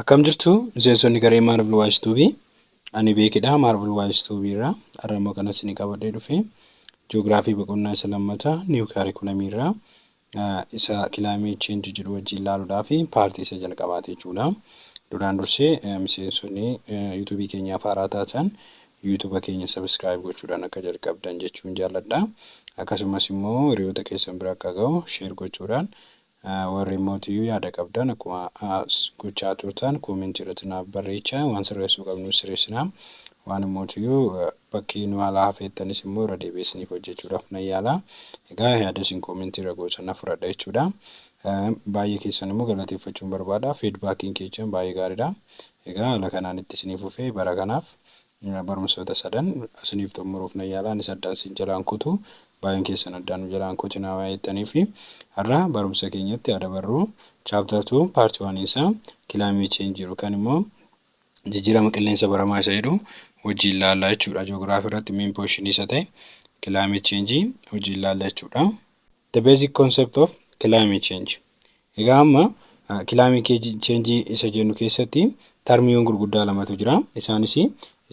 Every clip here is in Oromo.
Akkam jirtu, miseensonni garee Marvel Wise Tube? Ani beekidha Marvel Wise Tube irraa. Har'a immoo kan isinii qabadhee dhufe ji'oogiraafii boqonnaa isa lammataa new curriculum irraa isa climate change jedhu wajjin ilaaluudhaaf part isa jalqabaati jechuudha. Duraan dursee miseensonni YouTubeii keenyaaf haaraa taatan YouTube keenya subscribe gochuudhaan akka jalqabdan jechuun jaalladha. Akkasumas immoo hiriyoota keessan bira akka gahu share gochuudhaan, warri immoo yaada qabdan akkuma gochaa turtan commentii irratti naaf barreessaa. Waan sirreessuu qabnu sirreessinaa, waan immoo bakkee nu alaa hafeettanis immoo irra deebi'ee isiniif hojjechuudhaaf nan yaala. Egaa yaada isin commentii irra gootan na fudhadha jechuudha. Baay'ee keessan immoo galateeffachuun barbaada. Feedbackiin keessan baay'ee gaariidha. Egaa haala kanaan itti isiniif fufee bara kanaaf barumsoota sadan isiniif xumuruuf nan yaala. Anis addaan isin jalaan kutu, baay'een keessan addaan nu jalaan kutinaa baay'eettanii fi har'a barumsa keenyatti haa dabarru. Chapter 2 part 1 isaa climate change yookaan immoo jijjiirama qilleensa baramaa isa jedhu wajjin ilaallaa jechuudha. Ji'oogiraafii irratti main portion isa ta'e climate change wajjin ilaalla jechuudha. The basic concept of climate change. Egaa amma climate change isa jennu keessatti termiiwwan gurguddaa lamatu jira. Isaanis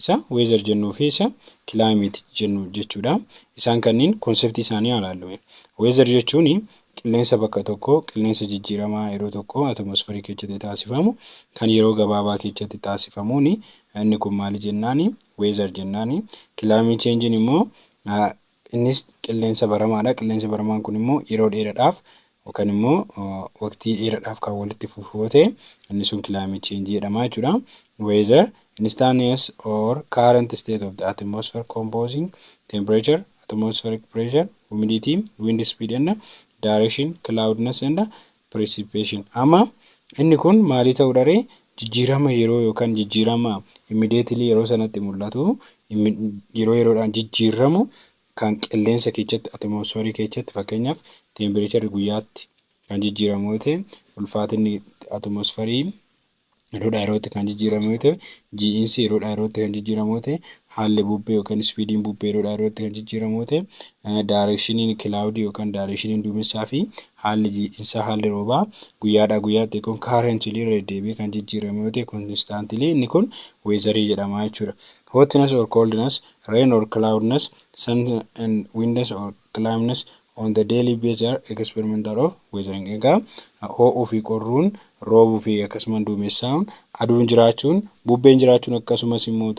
isa weather jennuu fi isa climate jennu jechuudha. Isaan kanneen conceptii isaanii haa ilaallu. Weather jechuun qilleensa bakka tokkoo, qilleensa jijjiiramaa yeroo tokko atmosferii keessatti taasifamu, kan yeroo gabaabaa keessatti taasifamuun inni kun maali jennaani? Weather jennaani. Climate change'n immoo innis qilleensa baramaadha. Qilleensi baramaan kun immoo yeroo dheeraadhaaf yookaan immoo waqtii dheeraadhaaf kan walitti fufu yoo ta'e, inni sun climate change jedhama jechuudha. Weather instantaneous or current state of the atmosphere composing temperature, atmospheric pressure, humidity, wind speed and direction, cloudiness and precipitation. Amma inni kun maalii ta'uu ree? Jijjiirama yeroo yookaan jijjiirama immediately yeroo sanatti mul'atu, yeroo yeroodhaan jijjiiramu, kan qilleensa keessatti, atmosferii keessatti, fakkeenyaaf temperatureri guyyaatti kan jijjiiramu yoo ta'e, ulfaatinni atmosferii yeroodhaa yerootti kan jijjiiramu yoo ta'e, ji'iinsi yeroodhaa yerootti kan jijjiiramu yoo ta'e, haalli bubbee yookaan speediin bubbee yeroodhaa yerootti kan jijjiiramu yoo ta'e, directioniin cloudii yookaan directioniin duumessaa fi haalli ji'iinsaa, haalli roobaa guyyaadhaa guyyaatti kun currently irra deddeebi'ee kan jijjiiramu yoo ta'e constantly, inni kun weatherii jedhama jechuudha. Hotness or coldness, rain or cloudiness, sun and windness or calmness on the daily basis are experimental of weathering. Egaa ho'uu fi qorruun, roobuu fi akkasuma duumessaa'uun, aduun jiraachuun, bubbeen jiraachuun, akkasumas immoo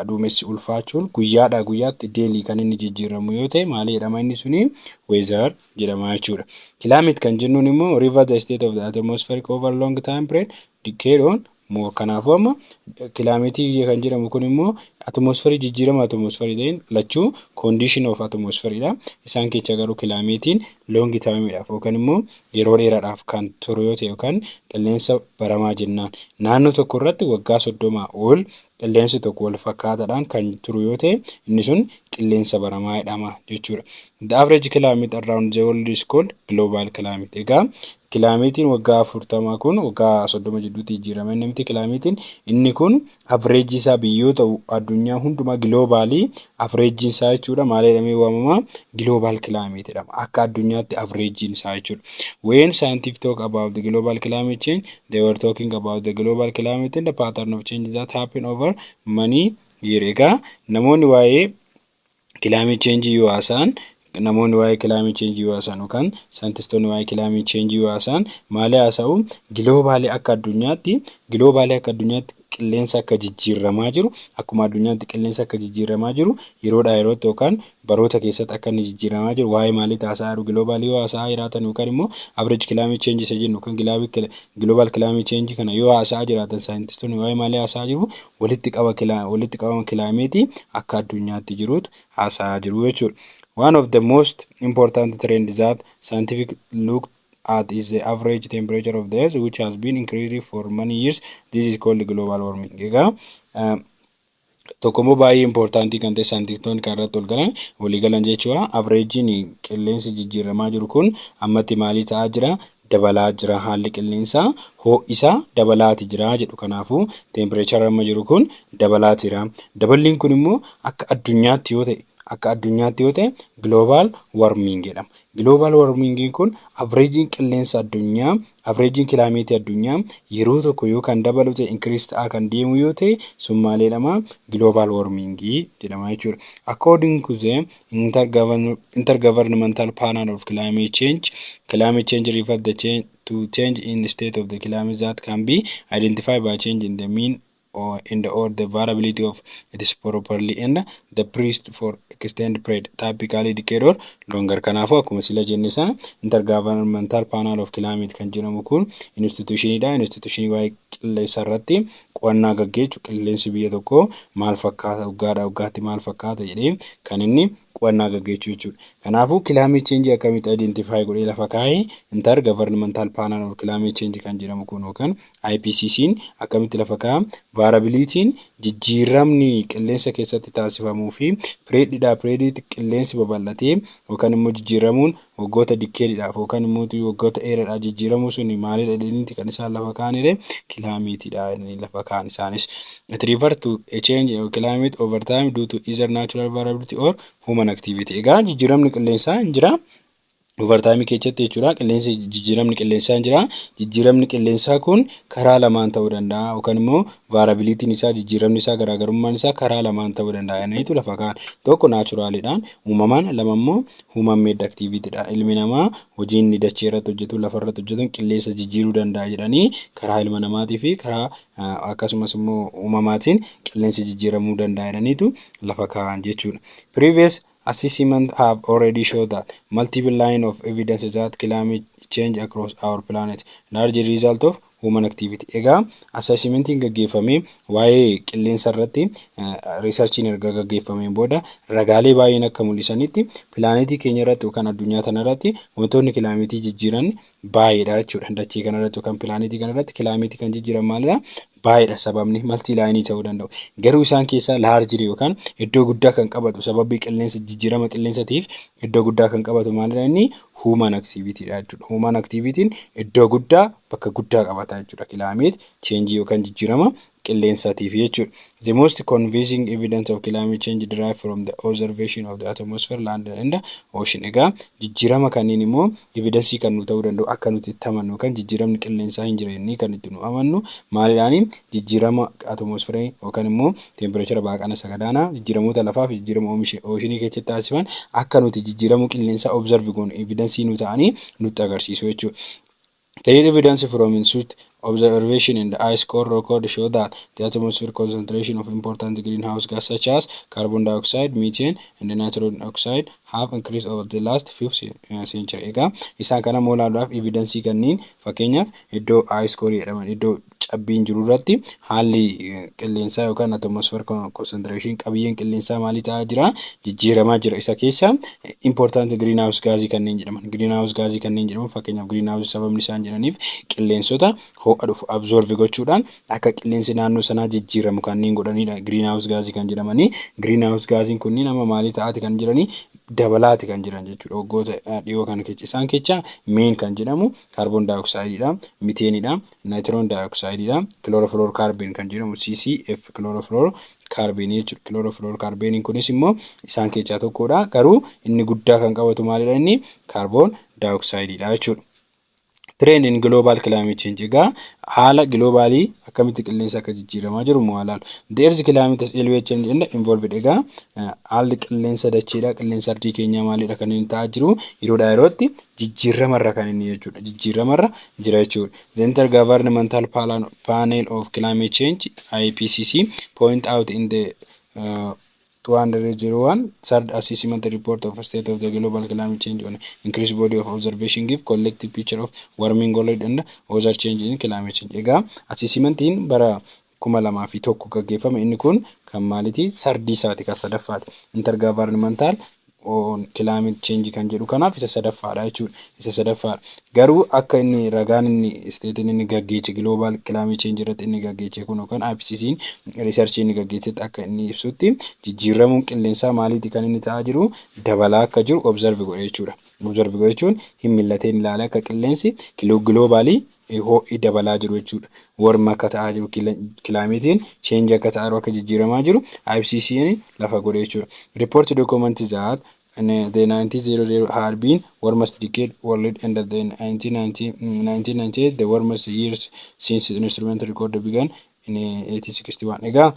duumessi ulfaachuun guyyaadhaa guyyaatti daily kan inni jijjiiramu yoo ta'e, maali jedhama inni suni? Weather jedhama jechuudha. Climate kan jennuun immoo refers the state of the atmospheric over long time period, decade or more. Kanaafuu amma climateii kan jedhamu kun immoo atmosferii, jijjiirama atmosferii ta'een, lachuu condition of atmosferiidha. Isaan keessaa garuu climateiin long timeiidhaaf yookaan immoo yeroo dheeraadhaaf kan turu yoo ta'e, yookaan qilleensa baramaa jennaan. Naannoo tokko irratti waggaa 30 ol qilleensi tokko wal fakkaataadhaan kan turu yoo ta'e, inni sun qilleensa baramaa jedhama jechuudha. The average climate around the world is called global climate. Egaa climateiin waggaa 40 kun waggaa 30 jidduutti jijjiirama inni miti. Climateiin inni kun averageii isaa biyyoota addunyaa hundumaa globalii averageiin isaa jechuudha, maal jedhamee waamama? Global climate jedhama, akka addunyaatti averageiin isaa jechuudha. When scientists talk about the global climate change, they were talking about the global climate and the pattern of change that happen over many years. Egaa namoonni waa'ee climate change yoo haasa'an yookaan saayintistoonni waa'ee climate change yoo haasa'an, maal haasa'u? Globalii akka addunyaatti qilleensa akka jijjiiramaa jiru, akkuma addunyaatti qilleensa akka jijjiiramaa jiru, yeroodhaa yerootti yookaan baroota keessatti akka inni jijjiiramaa jiru waa'ee maalii haasa'aa jiru? Globalii yoo haasa'aa jiraatan yookaan immoo average climate change isa jennu yookaan global climate change kana yoo haasa'aa jiraatan, saayintistoonni waa'ee maalii haasa'aa jiru? Walitti qabama climateii akka addunyaatti jirutu haasa'aa jiru jechuudha. One of the most important trends that scientific look at is the average temperature of the earth, which has been increasing for many years. This is called global warming. Egaa tokkommoo baay'ee importantii kan ta'e, saayintistoonni kan irratti walii galan jechuudha. Averageiin qilleensi jijjiiramaa jiru kun ammatti maalii ta'aa jira? Dabalaa jira, haalli qilleensaa ho'isaa dabalaati jira jedhu. Kanaafuu temperaturerri amma jiru kun dabalaa jira. Daballiin kun immoo akka addunyaatti yoo ta'e Akka addunyaatti yoo ta'e, global warming jedhama. Global warmingiin kun averageiin qilleensa addunyaa, averageiin climateii addunyaa yeroo tokko yoo kan dabalu ta'e, increase ta'aa kan deemu yoo ta'e, sun maal jedhama? Global warmingii jedhama jechuudha. According to the Intergovernmental Panel of Climate Change, climate change refers the change to change in state of the climate that can be identified by change in the mean or in the or the variability of its property and the persist for extended period, typically decade or longer. Kanaafuu, akkuma sila jenne sana, Intergovernmental Panel of Climate kan jedhamu kun institutioniidha. Institutionii waa'ee qilleensa irratti qo'annaa gaggeessu, qilleensi biyya tokkoo maal fakkaata, waggaadhaa waggaatti maal fakkaata jedhee kan inni qo'annaa gaggeessu jechuudha. Kanaafuu, climate change akkamitti identify godhee lafa kaa'ee? Intergovernmental Panel of Climate Change kan jedhamu kun yookaan IPCC'n akkamitti lafa kaa'a? Variabilityiin, jijjiiramni qilleensa keessatti taasifamuu fi periodiidhaa periodiitti qilleensi babal'atee yookaan immoo jijjiiramuun waggoota decadeiidhaaf yookaan immoo waggoota dheeraadhaaf jijjiiramuu sun maalidha jedhaniiti kan isaan lafa kaa'anidha? Climateiidha jedhanii lafa kaa'an isaanis. It refers to a change in climate over time due to either natural variability or human activity. Egaa, jijjiiramni qilleensaa hin jira. Over time keessatti jechuudha, qilleensi, jijjiiramni qilleensaa hin jira. Jijjiiramni qilleensaa kun karaa lamaan ta'uu danda'a, yookaan immoo variabilityiin isaa, jijjiiramni isaa, garaagarummaan isaa karaa lamaan ta'uu danda'a jedhaniitu lafa kaa'an. Tokko naturaliidhaan, uumamaan, lama immoo human made activityidhaan. Ilmi namaa hojii inni dachee irratti hojjetu, lafa irratti hojjetu qilleensa jijjiiruu danda'a jedhanii, karaa ilma namaatii fi karaa akkasumas immoo uumamaatiin qilleensi jijjiiramuu danda'a jedhaniitu lafa kaa'an jechuudha. Previous assessment have already showed that multiple line of evidence that climate change across our planet large result of human activity. Egaa, assessmentiin gaggeeffamee waa'ee qilleensa irratti researchiin erga gaggeeffameen booda, ragaalee baay'een akka mul'isanitti, planetii keenya irratti yookaan addunyaa kana irratti wantoonni climateii jijjiiran baay'eedha jechuudha. Dachee kana irratti yookaan planetii kana irratti climateii kan jijjiiran maalidha? Baay'eedha sababni multi lineii ta'uu danda'u. Garuu isaan keessaa largeii yookaan iddoo guddaa kan qabatu, sababii qilleensa, jijjiirama qilleensatiif iddoo guddaa kan qabatu maalidha inni? Human activityidha jechuudha. Human activityiin iddoo guddaa, bakka guddaa qabata jechuudha, climate changeii yookaan jijjiirama qilleensaatiif jechuudha. The most convincing evidence of climate change derived from the observation of the atmosphere, land and ocean. Egaa, jijjiirama kanneen immoo evidenceii kan nu ta'uu danda'u, akka nuti itti amannu yookaan jijjiiramni qilleensaa hin jira jennee kan itti nu amannu maalidhaani? Jijjiirama atmosphereii yookaan immoo temperature baaqana isa gadaanaa, jijjiiramoota lafaa fi jijjiirama oceanii keessatti taasifaman akka nuti jijjiiramuu qilleensaa observe goonu evidenceii nu ta'anii nutti agarsiisu jechuudha. Clear evidence from such observation in the ice core record show that the atmospheric concentration of important greenhouse gas such as carbon dioxide, methane and nitrogen oxide have increased over the last few century. Egaa, isaan kana immoo ilaaluudhaaf evidenceii kanneen, fakkeenyaaf iddoo ice core jedhaman, iddoo cabbiin jiru irratti haalli qilleensaa yookaan atmosphere concentration, qabiyyeen qilleensaa maalii ta'aa jira? Jijjiiramaa jira. Isa keessa important greenhouse gaasii kanneen jedhaman, greenhouse gaasii kanneen jedhaman, fakkeenyaaf greenhouse sababni isaan jedhaniif qilleensota ho'a dhufu absorb gochuudhaan akka qilleensi naannoo sanaa jijjiiramu kanneen godhanidha greenhouse gaasii kan jedhamanii. Greenhouse gaasiin kunniin amma maalii ta'aati kan jiranii? Dabalaati kan jiran jechuudha waggoota dhiyoo kana keessa. Isaan keessaa main kan jedhamu carbon dioxideiidha, methaneiidha, nitrogen dioxideiidha, chlorofluorocarbon kan jedhamu, CCF, chlorofluorocarbonii jechuudha. Chlorofluorocarboniin kunis immoo isaan keessaa tokkodha. Garuu inni guddaa kan qabatu maalidha inni? Carbon dioxideiidha jechuudha. Trend in global climate change. Egaa, haala globalii akkamitti qilleensa akka jijjiiramaa jiru moo ilaalu. The earth climate is always changing and evolved. Egaa, haalli qilleensa dacheedha, qilleensa ardii keenyaa maalidha kan inni ta'aa jiru? Yeroodhaa yerootti jijjiiramarra kan inni jechuudha, jijjiiramarra jira jechuudha. The Intergovernmental Panel of Climate Change, IPCC, point out in the 201 third assessment report of state of the global climate change on increased body of observation give collective picture of warming world and other change in climate change. Egaa, assessmentiin bara 2001 gaggeeffame inni kun kan maaliti? Thirdii isaati, kan sadaffaati. Intergovernmental on climate change kan jedhu kanaaf isa sadaffaadha jechuudha. Isa sadaffaadha. Garuu akka inni ragaan inni stateiin inni gaggeesse, global climate change irratti inni gaggeesse kun yookaan IPCC'n researchii inni gaggeessetti akka inni ibsutti, jijjiiramuun qilleensaa maaliiti kan inni ta'aa jiru? Dabalaa akka jiru observe godhe jechuudha. Observe godhe jechuun hin mil'ateen ilaalee akka qilleensi globalii ho'i dabalaa jiru jechuudha. Warm akka ta'aa jiru, climateiin change akka ta'aa jiru, akka jijjiiramaa jiru IPCC'n lafa godhe jechuudha. Report document that the 1900 had been warmest decade world and the 1990, 1998 the warmest years since the instrument record began in 1861. Egaa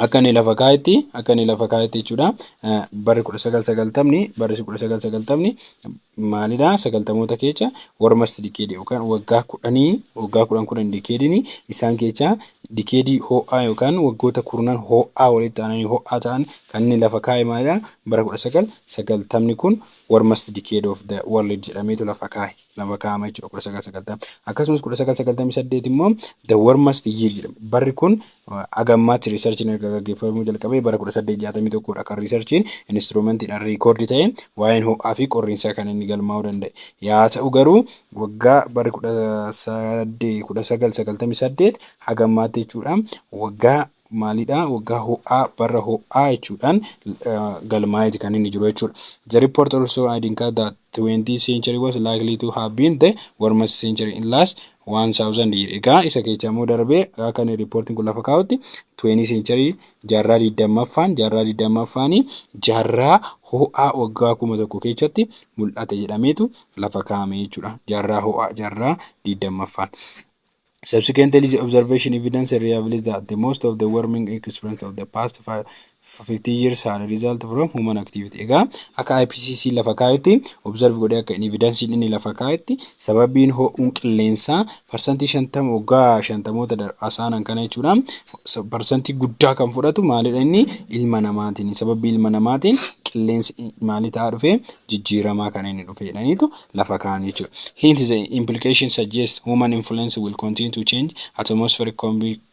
akka inni lafa kaa'etti jechuudha. Barri 1990 maalidha? Sagaltamoota keessa warmest decade yookaan waggaa 10, waggaa 10 10 decadeiin isaan keessaa decadeii ho'aa yookaan waggoota kurnan ho'aa walitti aananii ho'aa ta'an kan inni lafa kaa'e maalidha? Bara 1990ni kun warmest decade of the world jedhameetu lafa kaa'ama jechuudha 1990. Akkasumas 1998 immoo the warmest year jedhama. Barri kun hagammaatti researchiin erga gaggeeffamuu jalqabee bara 1861dha kan researchiin instrumentiidhaan record ta'e waa'een ho'aa fi qorriinsaa kan inni galmaa'uu danda'e. Yaa ta'u garuu waggaa bara 1998 hagammaatti jechuudha waggaa maalidha, waggaa ho'aa, bara ho'aa jechuudhaan galmaa'eeti kan inni jiru jechuudha. The report also identified that 20th century was likely to have been the warmest century in last 1000 year. Egaa isa keessa immoo darbee akka inni reportiin kun lafa kaa'utti 20th century, jaarraa 20ffaanii jaarraa ho'aa waggaa 1000 keessatti mul'ate jedhameetu lafa kaa'ame jechuudha. Jaarraa ho'aa jaarraa 20ffaan. Subsequently, the observation evidence reveals that the most of the warming experience of the past 50 years had result from human activity. Egaa akka IPCC lafa kaa'etti, observe godhee akka evidence inni lafa kaa'etti, sababiin ho'uun qilleensaa 50% waggaa 50moota asaanan kana jechuudha. Parsantii guddaa kan fudhatu maalidha? Inni ilma namaatiin, sababii ilma namaatiin qilleensi maalii ta'aa dhufe, jijjiiramaa kan inni dhufe jedhaniitu lafa kaa'an jechuudha. Hence, the implication suggests human influence will continue to change atmospheric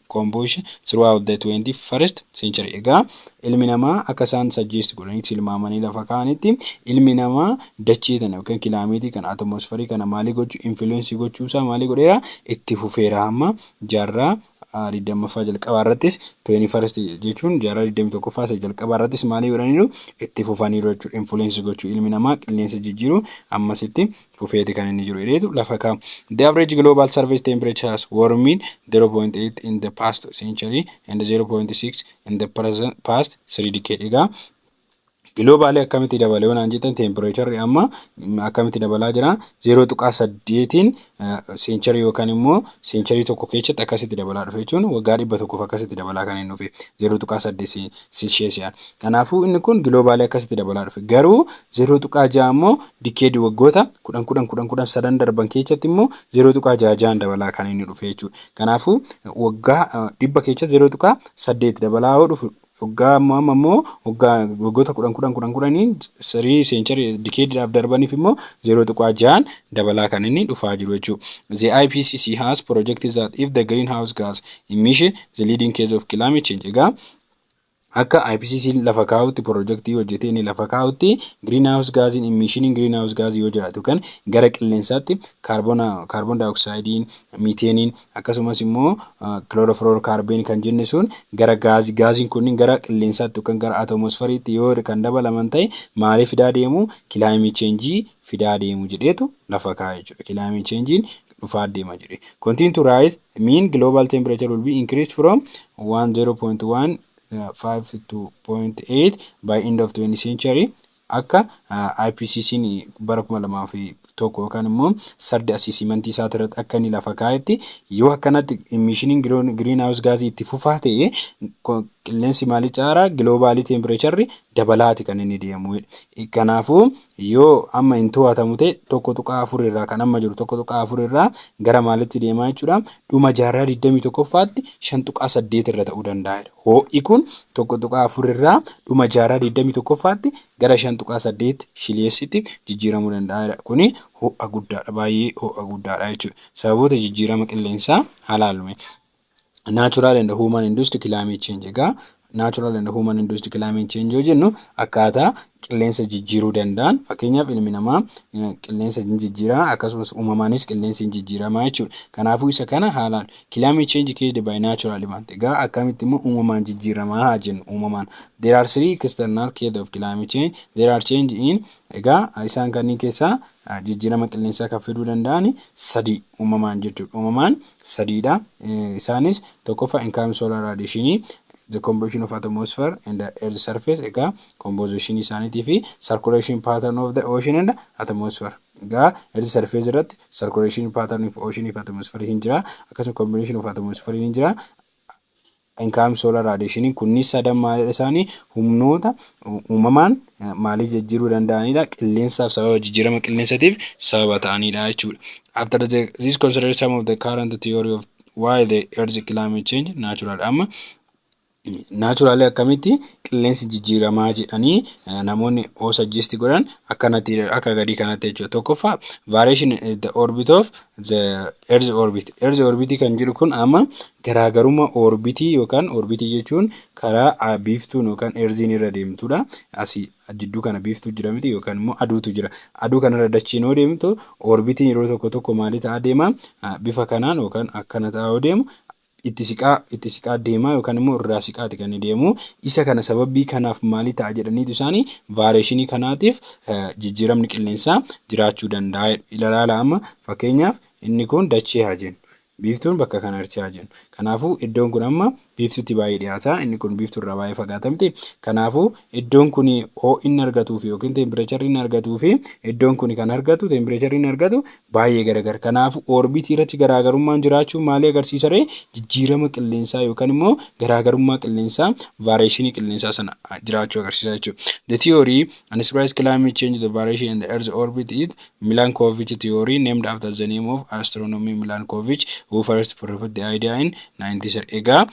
composition throughout the 21st century. Egaa ilmi namaa akka isaan suggest godhanii tilmaamanii lafa kaa'anitti, ilmi namaa dachee tana yookaan climateii kana, atmosphereii kana maalii gochuu, influenceii gochuusaa maalii godheera, itti fufeera. Hamma jaarraa 20ffaa jalqabaa irrattis, 21st jechuun jaarraa 21ffaa isa jalqabaa irrattis maalii godhaniiru, itti fufaniiru jechuudha. Influenceii gochuu ilmi namaa qilleensa jijjiiruu ammasitti fufeeti kan inni jiru jedheetu lafa kaa'u. The average global surface temperature has warmed 0.8 in the past century and 0.6 in the present past 3 decade. Egaa globalii akkamitti dabale yoo naan jettan, temperatureri amma akkamitti dabalaa jira? 0.8n centuryii yookaan immoo centuryii tokko keessatti akkasitti dabalaa dhufe jechuun waggaa 100f akkasitti dabalaa kan inni dhufe 0.8 Celsiusiyaan. Kanaafuu inni kun globalii akkasitti dabalaa dhufe, garuu 0.6 immoo decadeii waggoota 10 10 10 10 sadan darban keessatti immoo 0.66n dabalaa kan inni dhufe jechuudha. Kanaafuu waggaa 100 keessatti 0.8 dabalaa yoo dhufu, waggaa ammoo amma immoo waggaa waggoota 10 10 10 10nii three century decadeiidhaaf darbaniif immoo 0.6n dabalaa kan inni dhufaa jiru jechuudha. The IPCC has projected that if the greenhouse gas emission, the leading cause of climate change. Egaa akka IPCC lafa kaa'utti, projectii hojjetee inni lafa kaa'utti, greenhouse gasiin, emissioniin greenhouse gasii yoo jiraatu, kan gara qilleensaatti carbon dioxideiin, methaneiin, akkasumas immoo chlorofluorocarbon kan jenne sun gara gaazii, gaaziin kunniin gara qilleensaatti yookaan gara atmosphereiitti yoo kan dabalaman ta'e, maaliif fidaa deemu? Climate changeii fidaa deemu jedheetu lafa kaa'a jechuudha. Climate changeiin dhufaa deema jedhe. Continue to rise mean global temperature will be increased from 10.1 5 to 0.8 by end of 20th century. Akka IPCC'n bara 2001 yookaan immoo third assessmentii isaa irratti akka inni lafa kaa'etti, yoo akkanatti emissioniin greenhouse gasii itti fufaa ta'e, qilleensi maalii caalaa globalii temperatureri dabalaati kan inni deemu. Kanaafuu yoo amma hin to'atamu ta'e, 1.4 irraa, kan amma jiru 1.4 irraa gara maalitti deemaa jechuudha? Dhuma jaarraa 21ffaatti 5.8 irra ta'uu danda'a. Ho'i kun 1.4 irraa dhuma jaarraa 21ffaatti gara 5.8 Celsiusitti jijjiiramuu danda'a. Kuni ho'a guddaadha, baay'ee ho'a guddaadha jechuudha. Sababoota jijjiirama qilleensaa haa ilaallu. Natural and human induced climate change. Egaa Natural and human induced climate change yoo jennu, akkaataa qilleensa jijjiiruu danda'an, fakkeenyaaf ilmi namaa qilleensa ni jijjiiraa, akkasumas uumamaanis qilleensi ni jijjiiramaa jechuudha. Kanaafuu isa kana haalaan climate change caused by natural event, egaa akkamitti immoo uumamaan jijjiiramaa haa jennu uumamaan. There are three external cause of climate change. There are change in, egaa isaan kanneen keessaa jijjiirama qilleensaa kan fiduu danda'an sadi uumamaan jechuudha. Uumamaan sadiidha. Isaanis tokkoffaa incoming solar radiation, the composition of atmosphere and the earth surface, egaa composition isaaniitii fi circulation pattern of the ocean and atmosphere. Egaa earth surface irratti circulation pattern of ocean fi atmosphere hin jira, akkasuma combination of atmosphere hin jira. Incoming solar radiation kunniin sadan maalidha? Isaanii humnoota uumamaan maalii jijjiiruu danda'anidha? Qilleensaaf sababa, jijjiirama qilleensaatiif sababa ta'anidha jechuudha. After this, consider some of the current theory of why the earth climate change natural. Amma naturally akkamitti qilleensi jijjiiramaa jedhanii namoonni oo suggest godhan akkanatti, akka gadii kanatti jechuudha. Tokkoffaa, variation in the orbit of the earth orbit. Earth orbit kan jedhu kun amma garaagarummaa orbitii yookaan orbitii jechuun karaa biiftuun yookaan earthiin irra deemtudha. Asii jidduu kana biiftuu jira miti, yookaan immoo aduutu jira. Aduu kanarra dachiin yoo deemtu, orbitiin yeroo tokko tokko maalii ta'aa deema? Bifa kanaan yookaan akkana ta'aa yoo deemu, itti siqaa deemaa yookaan immoo irraa siqaati kan inni deemu. Isa kana sababii kanaaf maalii ta'a jedhaniitu isaanii variationii kanaatiif jijjiiramni qilleensaa jiraachuu danda'a. Ilaala, amma fakkeenyaaf inni kun dachee haa jennu. Biiftuun bakka kana jirti haa jennu. Kanaafuu iddoon kun amma biiftuutti baay'ee dhiyaata. Inni kun biiftuu irraa baay'ee fagaata miti. Kanaafuu iddoon kun ho'i inni argatuu fi yookiin temperatureri inni argatuu fi iddoon kun kan argatu temperatureri inni argatu baay'ee garagara. Kanaafuu orbitii irratti garaagarummaan jiraachuun maalii agarsiisa ree? Jijjiirama qilleensaa yookaan immoo garaagarummaa qilleensaa, variationii qilleensaa sana jiraachuu agarsiisa jechuudha. The theory describes climate change, the variation in the earth's orbit, is Milankovitch theory, named after the name of astronomer Milankovitch, who first proposed the idea in 19. Egaa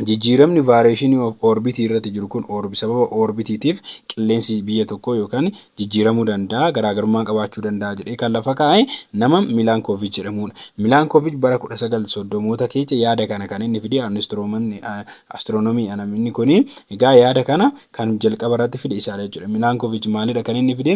jijjiiramni variationii of orbitii irratti jiru kun sababa orbitiitiif qilleensi biyya tokkoo yookaan jijjiiramuu danda'a, garaagarummaa qabaachuu danda'a jedhee kan lafa kaa'e nama Milankovitch jedhamudha. Milankovitch bara 1930moota keessa yaada kana kan inni fide astiroonomii namni kuni. Egaa yaada kana kan jalqaba irratti fide isaadha jechuudha. Milankovitch maalidha kan inni fide?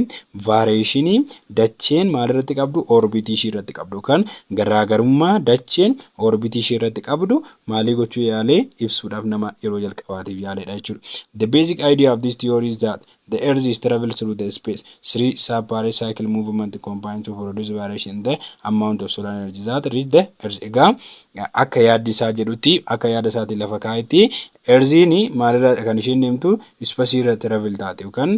Variationii dacheen maalirratti qabdu, orbitii ishii irratti qabdu, yookaan garaagarummaa dacheen orbitii ishii irratti qabdu maalii gochuu yaalee ibsuudhaaf nama yeroo jalqabaatiif yaaledha jechuudha. The basic idea of this theory is that the earth is travel through the space. Three separate cycle movement combine to produce variation in the amount of solar energy that reach the earth. Egaa akka yaaddi isaa jedhutti, akka yaada isaatiin lafa kaa'etti, earthiin maalirra kan isheen deemtu? Spaceii irra travel taate yookaan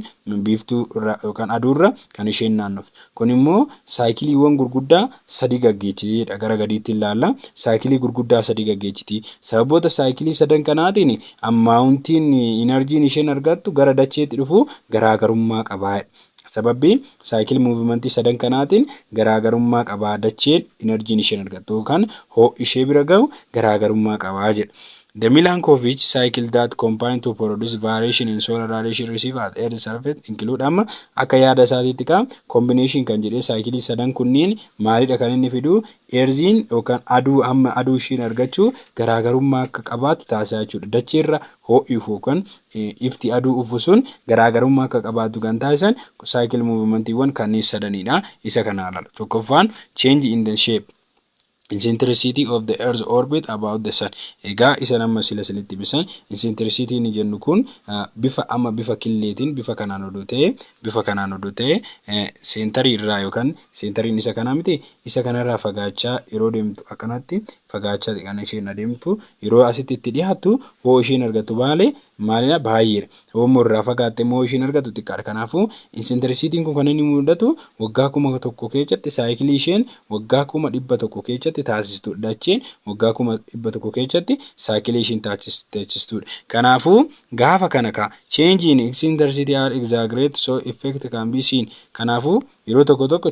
biiftuu irra yookaan aduurra kan isheen naannoftu. Kun immoo cycleiiwwan gurguddaa sadi gaggeessitidha. Gara gadiitti ilaalla. Cycleii gurguddaa sadi gaggeessiti. Sababoota cycleii sadan kanaatiin amountiin energyiin isheen argattu gara dacheetti dhufu garaagarummaa qaba. Sababii cycle movementii sadan kanaatiin garaagarummaa qaba, dacheen energyiin isheen argattu yookaan ho'i ishee bira gahu garaagarummaa qaba jedha. The Milankovitch cycle that combine to produce variation in solar radiation received at earth surface include, amma akka yaada isaatiitti kaa combination kan jedhee cycleii sadan kunniin maalidha kan inni fidu? Earthiin yookaan aduu amma aduu ishiin argachuu garaagarummaa akka qabaatu taasisaa jechuudha. Dacheerra ho'i yookaan ifti aduu ufu sun garaagarummaa akka qabaatu kan taasisan cycle movementiiwwan kanneen sadanidha. Isa kana ilaala. Tokkoffaan, change in the shape, eccentricity of the earth orbit about the sun. Egaa isa nama sila silitti ibsan, eccentricity ni jennu kun bifa amma bifa killeetiin bifa kanaan odoo ta'e, centerii irraa yookaan centeriin isa kanaa miti, isa kanarraa fagaachaa yeroo deemtu, akkanatti fagaachaa kan isheen adeemtu, yeroo asitti itti dhiyaattu hoo isheen argattu baale maalidha? Baay'eedha. Yommuu irraa fagaatte immoo isheen argattu xiqqaadha. Kanaafuu eccentricityin kun kan inni mul'atu waggaa 1000 keessatti cycleii isheen waggaa 100,000 keessatti taasistudha. Dacheen waggaa 100,000 keessatti cycleii isheen taasistudha. Kanaafuu gaafa kana ka change in eccentricity are exaggerate so effect can be seen. Kanaafuu yeroo tokko tokko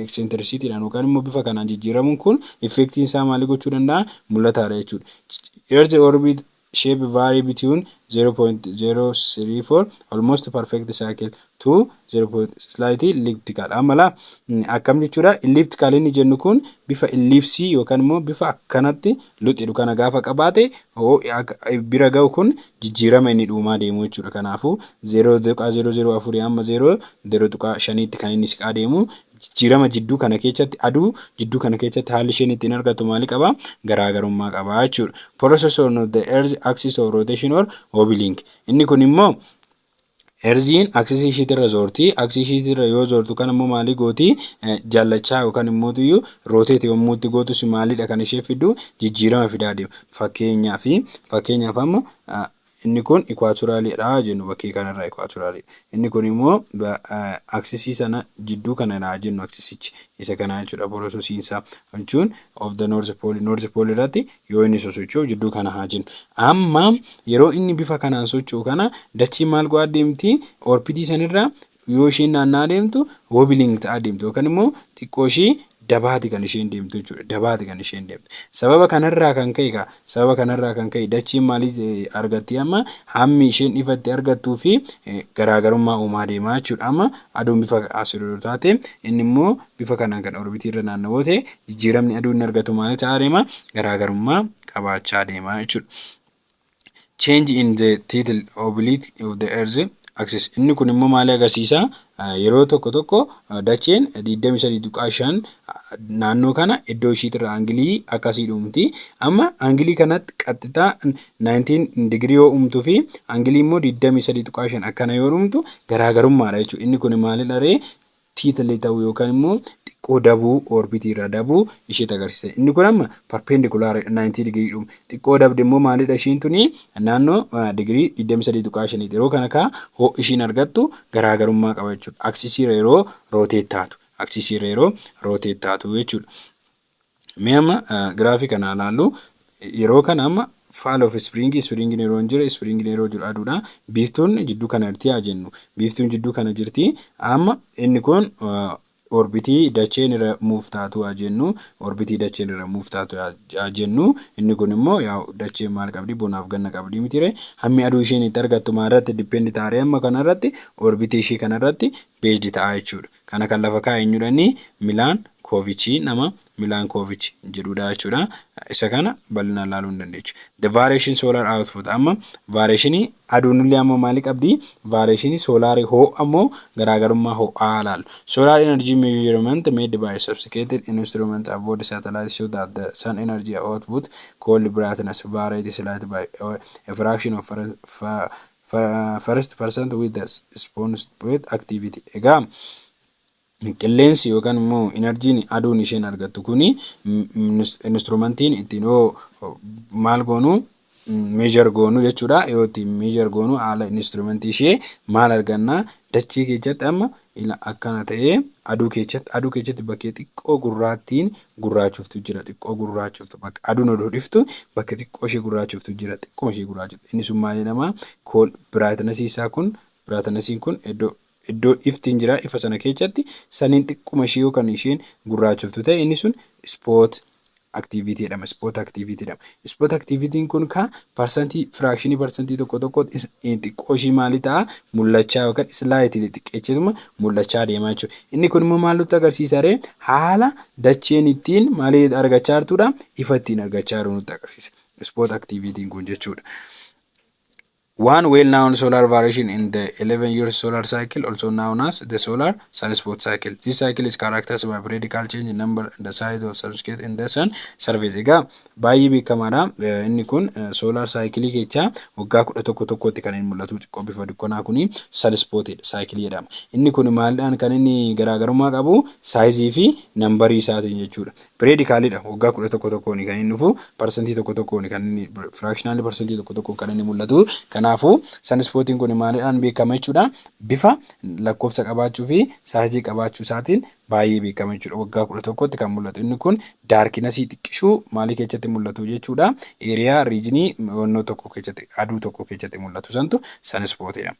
eccentricityidhaan yookaan immoo bifa kanaan jijjiiramuun kun effectiin isaa maalii gochuu danda'a? Mul'ataadha jechuudha. Earth orbit Shape vary between 0.034, almost perfect cycle, to 0. Slightly elliptical. Amala akkam jechuudha? Elliptical inni jennu kun bifa ellipse yookaan immoo bifa akkanatti luxidhu kana gaafa qabaate, bira gahu kun jijjiirama inni dhumaa deemu jechuudha. Kanaafuu 0.004 hamma 0.05tti kan inni siqaa deemu. Jijjiirama jidduu kana keessatti, aduu jidduu kana keessatti haalli isheen ittiin argattu maali qaba? Garaagarummaa qaba jechuudha. Process on the earth axis of rotation or wobbling. Inni kun immoo earthiin axisii ishiitirra zoorti. Axisii ishiitirra yoo zoortu kan immoo maalii gooti? Jallachaa yookaan immoo rotate yommuu itti gootus maalidha kan ishee fiddu? Jijjiirama fidaa deema. Fakkeenyaaf amma inni kun equatorialidha jennu, bakkee kanarraa equatorialidha. Inni kun immoo axisii sana jidduu kanadha jennu, axisichi isa kana jechuudha. Processiin isaa jechuun of the north pole, north pole irratti yoo inni sosocho'u jidduu kana haa jennu. Amma yeroo inni bifa kanaan socho'u kana dachiin maal godhaa deemti? Orbitii sanirra yoo isheen naanna'aa deemtu wobbling ta'aa deemti yookaan immoo xiqqoo ishee dabaati kan isheen deemtu jechuudha. Dabaati kan isheen deemtu. Sababa kanarraa kan ka'e dachiin maalii argatti? Amma hammi isheen ifatti argattuu fi garaagarummaa uumaa deemaa jechuudha. Amma aduun bifa asirra yoo taate, inni immoo bifa kanaan kan orbitii irra naanna'u ta'e, jijjiiramni aduun argatu maal ta'aa deema? Garaagarummaa qabaachaa deema jechuudha. Change in the tilt oblique of the earth axis. Inni kun immoo maal agarsiisa? Yeroo tokko tokko dacheen 23.5 naannoo kana iddoo ishiitirra angleii akkasii dhumti. Amma angleii kanatti qaxxitaa 19 digirii yoo uumtuu fi angleii immoo 23.5 akkana yoo dhumtu garaagarummaadha jechuudha. Inni kun maalidha ree? Tiltii ta'uu yookaan immoo xiqqoo dabuu, orbitii irraa dabuu isheetti agarsiisa. Inni kun amma perpendicular 90 digirii dhuma. Xiqqoo dabde immoo maalidha ishiin tuni? Naannoo digirii 23.5. Yeroo kana kaa ho'i ishiin argattu garaagarummaa qaba jechuudha. Axisii irra yeroo rotate taatu. Axisii irra yeroo rotate taatu jechuudha. Mee amma giraafii kana ilaallu. Yeroo kana amma fall of springii, springiin yeroo hin jire, springiin yeroo jiru aduudha. Biiftuun jidduu kana jirti haa jennu. Biiftuun jidduu kana jirti. Amma inni kun orbitii dacheen irra move taatu haa jennu. Orbitii dacheen irra move taatu haa jennu. Inni kun immoo dacheen maal qabdi? Bonaaf ganna qabdi mitire. Hammi aduu isheen itti argattu maalirratti depend taaree? Amma kanarratti, orbitii ishee kanarratti based ta'a jechuudha. Kana kan lafa kaa'e eenyudha? Milankovichii, nama Milankovich jedhudha jechuudha. Isa kana bal'inaan ilaaluu hin dandeechu. The variation solar output. Amma variationii aduun illee amma maalii qabdi? Variationii solarii ho'a ammoo garaagarummaa ho'aa ilaalu. Solar energy measurement made by sophisticated instrument aboard satellite show that the sun energy output, called brightness, varies slightly by a fraction of first percent with the spot activity. Egaa qilleensi yookaan immoo energyiin aduun isheen argattu kuni instrumentiin ittiin yoo maal goonu, measure goonu jechuudha. Yoo ittiin measure goonu haala instrumentii ishee maal argannaa? Dachee keessatti amma akkana ta'ee aduu keessatti bakkee xiqqoo gurraattiin gurraachoftu jira. Xiqqoo gurraachoftu, bakka aduun odoo dhiftu bakka xiqqoo ishee gurraachoftu jira. Xiqquma ishee gurraachoftu. Inni sun maal jedhama? Brightnessii isaa kun, brightnessiin kun iddoo iftiin jira, ifa sana keessatti saniin xiqquma ishee yoo kan isheen gurraachoftu ta'e, inni sun spot activity jedhama. Spot activity jedhama. Spot activityn kun ka percentii, fractionii percentii tokko tokko xiqqoo ishii maali ta'a mul'achaa yookaan slightly xiqqeessituma mul'achaa deemaa jechuudha. Inni kun immoo maal nutti agarsiisa ree? Haala dacheen ittiin maalii argachaa jirtudha? Ifa ittiin argachaa jiru nutti agarsiisa. Spot activityn kun jechuudha. One well-known solar variation in the 11 years solar cycle, also known as the solar sunspot cycle. This cycle is characterized by periodical change in number and the size of sunspots in the sun surface. Egaa baay'ee beekamaadha. Inni kun solar cycle keessaa waggaa 11 tokkotti kan inni mul'atu xiqqoo bifa dukkanaa kuni sunspot cycle jedhama. Inni kun maalidhaan kan inni garaagarummaa qabu? Sizeii fi numberii isaatiin jechuudha. Periodicalidha. Waggaa 11 tokkoon kan inni dhufu, percentii tokko tokkoon kan inni, fractionally percentii tokko tokkoon kan inni mul'atu. Kanaafuu sunspotiin kun maalidhaan beekama jechuudha? Bifa lakkoofsa qabaachuu fi sizeii qabaachuu isaatiin baay'ee beekama jechuudha. Waggaa 11tti kan mul'atu. Inni kun darknessii xiqqishuu maalii keessatti mul'atu jechuudha? Area regionii wannoo tokko keessatti, aduu tokko keessatti mul'atu santu sunspotidha.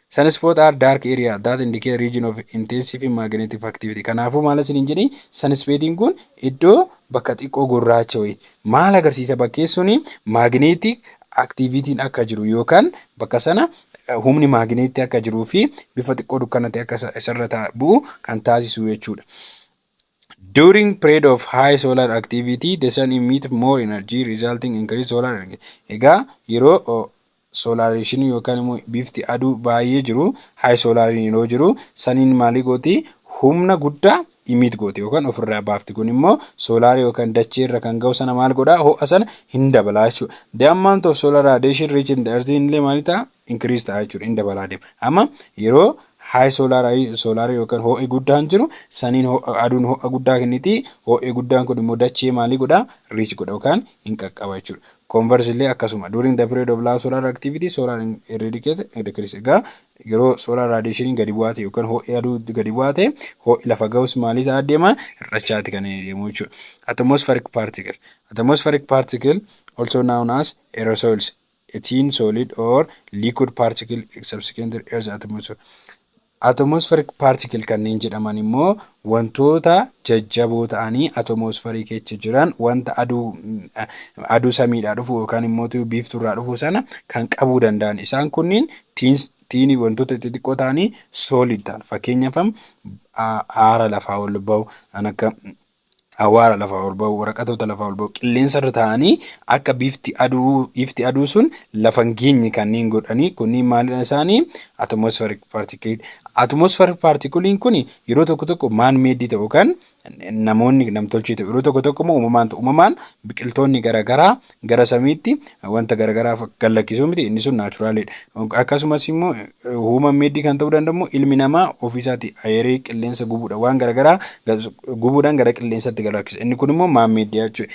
Sunspot are dark area that indicate region of intensive magnetic activity. Kanaafuu maal isiniin jedhee? Sunspotiin kun iddoo bakka xiqqoo gurraacha wayii maal agarsiisa? Bakkee suni magnetic Activityn akka jiru yookaan bakka sana humni maagneetii akka jiruu fi bifa xiqqoo dukkana ta'e akka isarra bu'u kan taasisu jechuudha. During period of high solar activity, the sun emit more energy, resulting increased solar energy. Egaa yeroo solaration yookaan immoo bifti aduu baay'ee jiru, high solar yeroo jiru, suniin maalii gooti? Humna guddaa emit gooti yookaan ofirraa baafti. Kun immoo solar yookaan dachee irra kan ga'u sana maal godhaa? Ho'a sana hin dabalaa jechuudha. The amount of solar radiation reaching the earth illee maal ta'a? Increase ta'a jechuudha. Hin dabalaa deema. Amma yeroo high solar yookaan ho'i guddaan jiru, suniin aduun ho'a guddaa kenniti. Ho'i guddaan kun immoo dachee maalii godhaa? Reach godha yookaan hin qaqqaba jechuudha. Conversely akkasuma, during the period of low solar activity, solar irradiate decrease. Egaa yeroo solar radiation gadi bu'aa ta'e yookaan ho'i aduu gadi bu'aa ta'e, ho'i lafa ga'us maalii ta'aa deema? Hir'achaati kan inni deemu jechuudha. Atmospheric particle. Atmospheric particle, also known as aerosols, a thin solid or liquid particle suspended in Earth's atmosphere. Atmospheric particle kanneen jedhaman immoo wantoota jajjaboo ta'anii atmosferii keessa jiran, wanta aduu samiidhaa dhufu yookaan immoo biiftuurraa dhufu sana kan qabuu danda'an. Isaan kunniin tiny, wantoota xixiqqoo ta'anii solid ta'an. Fakkeenyaaf, aara lafaa ol bahu, kan akka awwaara lafaa ol bahu, waraqatoota lafaa ol bahu, qilleensarra taa'anii akka bifti aduu, ifti aduu sun lafa hin geenye kanneen godhanii, kunniin maalidha isaanii? Atmospheric particle. Atmospheric particleiin kun yeroo tokko tokko man made ta'u yookaan namoonni namtolchee ta'u, yeroo tokko tokko immoo uumamaan ta'u. Uumamaan biqiltoonni garaagaraa gara samiitti wanta garaagaraa gad lakkisuu miti, inni sun naturalidha. Akkasumas immoo human made kan ta'uu danda'u, ilmi namaa ofiisaatii air, qilleensa gubuudhaan, waan garaagaraa gubuudhaan gara qilleensaatti gad lakkisa. Inni kun immoo man made jechuudha.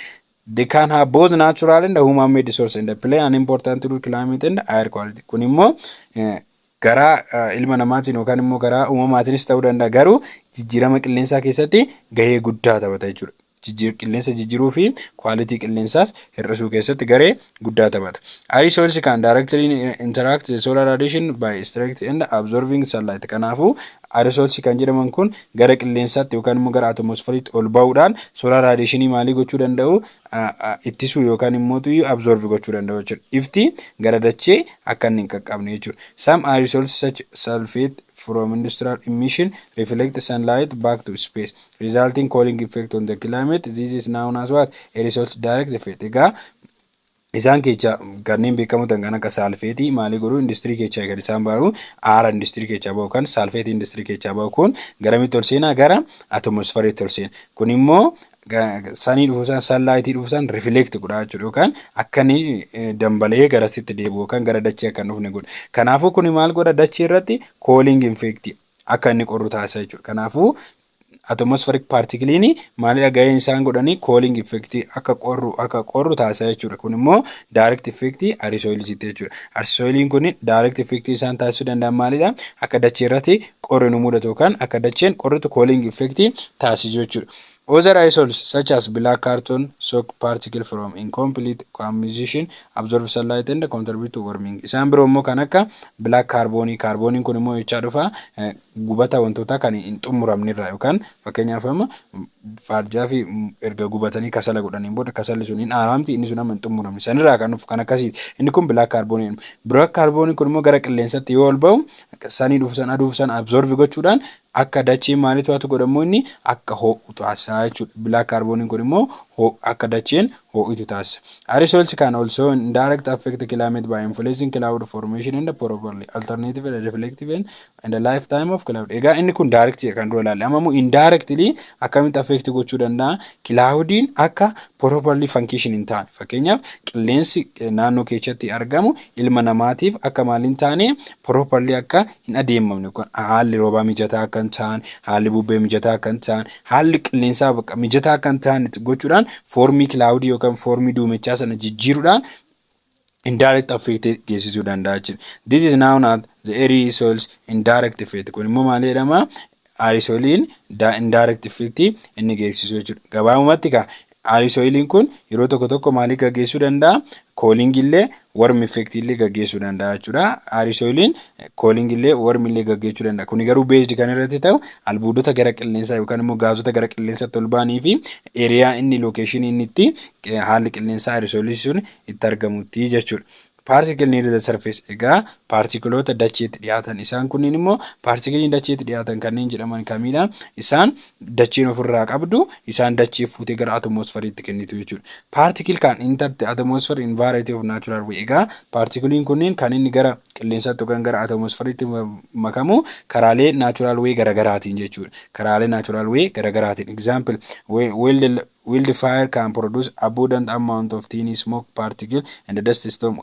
They can have both natural and human made source and play an important role climate and air quality. Kun immoo karaa ilma namaatiin yookaan immoo karaa uumamaatiinis ta'uu danda'a, garuu jijjiirama qilleensaa keessatti gahee guddaa taphata jechuudha. Qilleensa jijjiiruu fi quality qilleensaas hir'isuu keessatti gahee guddaa taphata. Aerosols can directly interact the solar radiation by extracting and absorbing sunlight. Kanaafuu aerosols kan jedhaman kun gara qilleensaatti yookaan immoo gara atmosferiitti ol ba'uudhaan solar radiation maalii gochuu danda'u? Ittisuu yookaan immoo absorb gochuu danda'u jechuudha. Ifti gara dachee akka inni hin qaqqabne jechuudha. Some aerosols, such sulfate from industrial emission, reflect sunlight back to space, resulting cooling effect on the climate. This is known as what? Aerosols direct effect. Egaa isaan keessaa kanneen beekamoo ta'an kan akka sulfate maalii godhuu? Industirii keessaa kan isaan bahu, aara industirii keessaa bahu kan sulfate industirii keessaa bahu kun garamitti ol seenaa? Gara atmosferiitti ol seena. Kun immoo sunii dhufuusaan, sunlightii dhufuusaan reflect godha jechuudha, yookaan akka inni dambalee garasitti deebi'u yookaan gara dachee akka hin dhufne godha. Kanaafuu kun maal godha? Dachee irratti cooling effect akka inni qorru taasisa jechuudha. Kanaafuu atmospheric particleiin maalidha gaheen isaan godhanii? Cooling effect, akka qorru taasisa jechuudha. Kun immoo direct effect aerosolsiiti jechuudha. Aerosoliin kun direct effect isaan taasisuu danda'an maalidha? Akka dachee irratti qorri nu mudatu yookaan akka dacheen qorritu cooling effect taasisu jechuudha. Other aerosols, such as black carbon soot particle from incomplete combustion, absorb sunlight and contribute to warming. Isaan biroo immoo kan akka black carbonii. Carboniin kun immoo jechaa dhufa gubata wantootaa kan hin xumuramne irraa, yookaan fakkeenyaaf amma faarjaa fi erga gubatanii kasala godhaniin booda kasalli sun hin aaramti, inni sun amma hin xumuramne sanirraa kan dhufu kan akkasiiti. Inni kun black carbonii. Black carboniin kun immoo gara qilleensatti yoo ol ba'u, sunii dhufu san, aduu san absorb gochuudhaan akka dacheen maalii to'atu godhamu, inni akka ho'u taasisa jechuudha. Black carboniin kun immoo akka dacheen ho'itu taasisa. Aerosols can also indirect affect climate by influencing cloud formation and properly alternative and reflective and the lifetime of cloud. Egaa inni kun direct kan dura ilaalle. Amma immoo indirectly akkamitti affect gochuu danda'a? Cloudiin akka properly function hin taane. Fakkeenyaaf, qilleensi naannoo keessatti argamu ilma namaatiif akka maal hin taane, properly akka hin adeemamne, haalli roobaa mijataa akka hin taane, haalli bubbee mijataa akka hin taane, haalli qilleensaa mijataa akka hin taane gochuudhaan formii cloudii yookaan formii duumechaa sana jijjiiruudhaan indirect effect geessisuu danda'a jechuudha. This is known as the aerosols indirect effect. Kun immoo maal jedhama? Aerosoliin indirect effect inni geessisu jechuudha. Gabaabumatti kaa Aerosoiliin kun yeroo tokko tokko maalii gaggeessuu danda'a? Cooling illee, warm effect illee gaggeessuu danda'a jechuudha. Aerosoiliin cooling illee, warm illee gaggeessuu danda'a. Kuni garuu based kan irratti ta'u albuudota gara qilleensaa yookaan immoo gaazota gara qilleensaatti ol ba'anii fi area inni, location inni itti haalli qilleensaa aerosolii sun itti argamutti jechuudha. Particle near the surface. Egaa paartikiloota dacheetti dhiyaatan, isaan kunniin immoo paartikiliin dacheetti dhiyaatan kanneen jedhaman kamidha? Isaan dacheen ofirraa qabdu, isaan dachee fuutee gara atmosferiitti kennitu jechuudha. Particle can enter the atmosphere in variety of natural way. Egaa paartikiliin kunniin kan inni gara qilleensaatti yookaan gara atmosferiitti makamu karaalee natural way garaagaraatiin jechuudha. Karaalee natural way garaagaraatiin. Example, wildfire can produce abundant amount of tiny smoke particle and the dust storm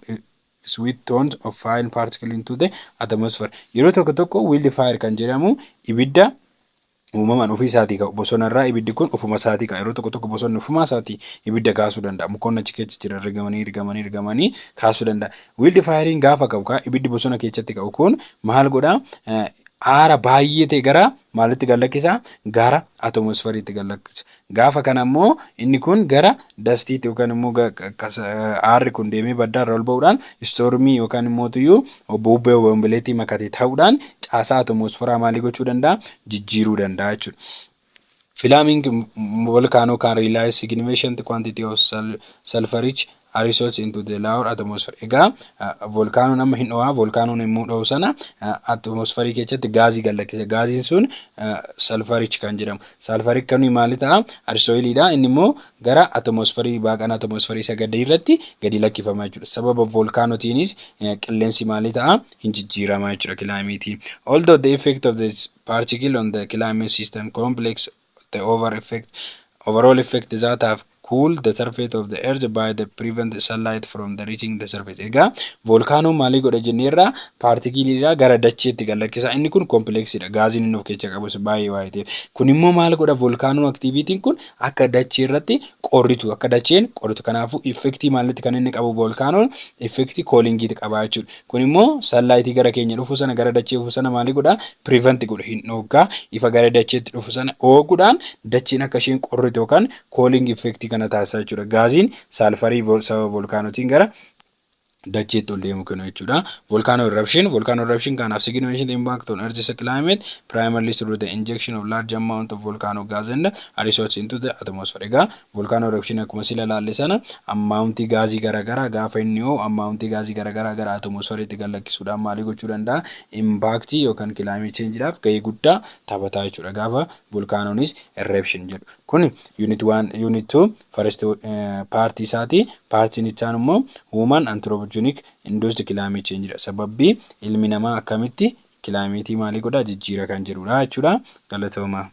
sweep tons of fine particle into the atmosphere. Yeroo tokko tokko wildfire kan jedhamu ibidda uumamaan ofii isaatii ka'u, bosonarraa ibiddi kun ofuma isaatii ka'a. Yeroo tokko tokko bosonni ofuma isaatii ibidda kaasuu danda'a. Mukoonni achi keessa jiran rigamanii, rigamanii, rigamanii kaasuu danda'a. Wildfireiin gaafa ka'u, ibiddi bosona keessatti ka'u kun maal godhaa? Aara baay'ee ta'e gara maalitti gad lakkisaa? Gara atmosferiitti gad lakkisa. Gaafa kana immoo inni kun gara dustiitti yookaan immoo aarri kun deemee baddaarra ol ba'uudhaan stormii yookaan immoo bubbee obomboleettii makate ta'uudhaan caasaa atmosferaa maalii gochuu danda'a? Jijjiiruu danda'a jechuudha. Flaming volcano can release significant quantity of sulfuric aerosols into the lower atmosphere. Egaa volkaanoon amma hin dho'aa, volkaanoon yommuu dho'u sana atmosferii keessatti gaazii gad lakkisa. Gaaziin sun sulfuric kan jedhamu. Sulfuric kan maali ta'a? Aerosoiliidha. Inni immoo gara atmosferii, baaqana atmosferii isa gadii irratti gadi lakkifama jechuudha. Sababa volkaanotiinis qilleensi maali ta'a? Hin jijjiirama jechuudha climateiin. Although the effect of this particle on the climate system complex, the overall effect is that have cool the surface of the earth by the prevent sunlight from the reaching the surface. Egaa volkaanoon maalii godha jenneerra? Paartikiliidha gara dacheetti gad lakkisa. Inni kun complexiidha. Gaaziin inni of keessaa qabus baay'ee waa'ee ta'eef. Kun immoo maal godha? Volkaanoon activityiin kun akka dachee irratti qorritu, akka dacheen qorritu. Kanaafuu effectii maalitti kan inni qabu? Volkaanoon effectii coolingiiti qaba jechuudha. Kun immoo sunlightii gara keenya dhufu sana, gara dachee dhufu sana maalii godha? Prevent godha, hin dhooggaa. Ifa gara dacheetti dhufu sana ooguudhaan dacheen akka isheen qorritu yookaan cooling effectii kana taasisa jechuudha. Gaaziin sulfurii sababa volkaanotiin gara dacheetti ol deemu kennu jechuudha. Volcano eruption. Volcano eruption can have significant impact on Earth's climate, primarily through the injection of large amount of volcano gas and aerosols into the atmosphere. Egaa volcano eruption akkuma sila ilaalle sana amountii gaazii garaagaraa gaafa inni hoo amountii gaazii garaagaraa gara atmosferiitti gad lakkisuudhaan maalii gochuu danda'a? Impactii yookaan climate changeidhaaf gahee guddaa taphataa jechuudha gaafa volkaanoonis eruption jedhu. Kun unit 1, unit 2 first partii isaati. Partiin itti aanu immoo human anthropogenic induced climate change dha. Sababbii ilmi namaa akkamitti climateii maalii godhaa jijjiira kan jedhudha jechuudha. Galatooma.